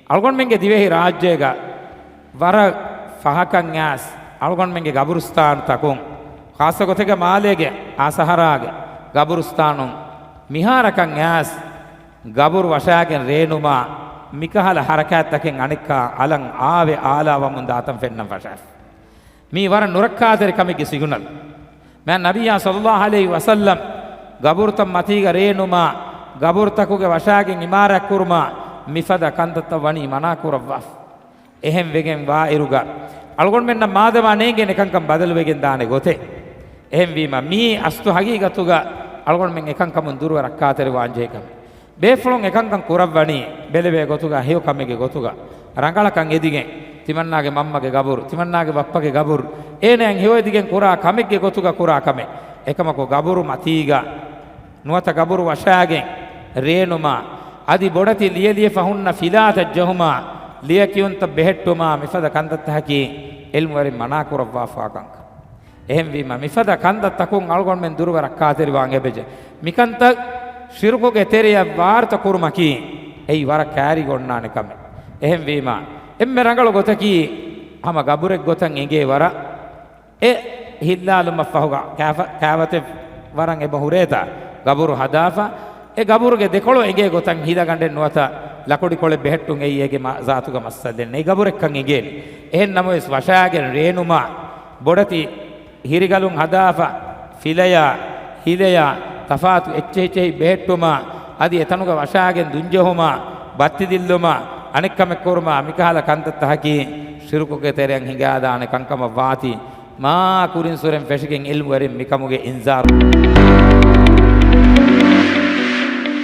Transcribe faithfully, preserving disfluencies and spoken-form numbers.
އަޅުގަނޑުމެންގެ ދިވެހި ރާއްޖޭގަ ވަރަށް ފަހަކަށް އައިސް އަޅުގަނޑުމެންގެ ގަބުރުސްތާނުތަކުން، ޚާއްޞަ ގޮތެއްގަ މާލޭގެ އާ ސަހަރާގެ ގަބުރުސްތާނުން މިހާރަކަށް އައިސް ގަބުރު ވަށާގެން ރޭނުމާ، މިކަހަލަ ހަރަކާތްތަކެއް އަނެއްކާ އަލަށް އާވެ އާލާވަމުން ދާތަން ފެންނަން ފަށާފި. މީ ވަރަށް ނުރައްކާތެރި ކަމެއްގެ ސިގުނަލް. މާތް ނަބިއްޔާ ޞައްލައްލާހު ޢަލައިހި ވަސައްލަމް ގަބުރުތައް މަތީގަ ރޭނުމާ، ގަބުރުތަކުގެ ވަށާގެން ޢިމާރާތް ކުރުމާ، މިފަދަ ކަންތައްތައް ވަނީ މަނާ ކުރައްވާފަ. އެހެން ވެގެން ވާއިރުގަ، އަޅުގަނޑުމެންނަށް މާދަމާ ނޭނގޭނެ ކަންކަން ބަދަލުވެގެން ދާނެ ގޮތެއް. އެހެންވީމަ، މީ އަސްލު ހަގީގަތުގަ އަޅުގަނޑުމެން އެކަންކަމުން ދުރުވެ ރައްކާތެރިވާންޖެހޭ ކަމެއް. ބޭފުޅުން އެކަންކަން ކުރައްވަނީ ބެލެވޭ ގޮތުގަ ހެޔޮ ކަމެއްގެ ގޮތުގަ، ރަނގަޅަކަށް އެދިގެން، ތިމަންނާގެ މަންމަގެ ގަބުރު، ތިމަންނާގެ ބައްޕަގެ ގަބުރު، އޭނައަށް ހެޔޮއެދިގެން ކުރާ ކަމެއްގެ ގޮތުގަ ކުރާ ކަމެއް. އެކަމަކު، ގަބުރު މަތީގަ ނުވަތަ ގަބުރު ވަށާގެން ރޭނުމާ، އަދި ބޮޑެތި ލިޔެލިޔެފަ ހުންނަ ފިލާތައް ޖެހުމާ، ލިޔެކިޔުންތައް ބެހެއްޓުމާ، މިފަދަ ކަންތައްތަކަކީ ޢިލްމުވެރިން މަނާކުރައްވާފާ ކަންކަން. އެހެންވީމަ، މިފަދަ ކަންތައްތަކުން އަޅުގަނޑުމެން ދުރުވެ ރައްކާތެރިވާން އެބަޖެހޭ. މިކަންތައް ޝިރުކުގެ ތެރެއަށް ވާރުތަ ކުރުމަކީ، އެއީ ވަރަށް ކައިރިގަ އޮންނާނެ ކަމެއް. އެހެންވީމަ، އެންމެ ރަނގަޅު ގޮތަކީ، ހަމަ ގަބުރެއް ގޮތަށް އެނގޭ ވަރަށް އެ ހިއްލާލުމަށްފަހުގަ ކާފަ-، ކާވަތެއް ވަރަށް އެބަ ހުރޭތާ، ގަބުރު ހަދާފަ، އެ ގަބުރުގެ ދެކޮޅު އެނގޭ ގޮތަށް ހިލަގަނޑެއް ނުވަތަ ލަކުޑިކޮޅެއް ބެހެއްޓުން އެއީ އޭގެ މަ-، ޒާތުގަ މައްސަލައެއް ނެތް. ގަބުރެއްކަން އެނގޭނެ. އެހެން ނަމަވެސް، ވަށާގެން ރޭނުމާ، ބޮޑެތި ހިރިގަލުން ހަދާފަ، ފިލަޔާ، ހިލަޔާ، ތަފާތު އެއްޗެހި އެއްޗެހި ބެހެއްޓުމާ، އަދި އެތަނުގަ ވަށާގެން ދުންޖެހުމާ، ބައްތިދިއްލުމާ، އަނެއްކަމެއް ކުރުމާ، މިކަހަލަ ކަންތައްތަކަކީ ޝިރުކުގެ ތެރެއަށް ހިނގާދާނެ ކަންކަމަށް ވާތީ، މާ ކުރިން ސުރެން ފެށިގެން ޢިލްމުވެރިން މިކަމުގެ އިންޒާރު.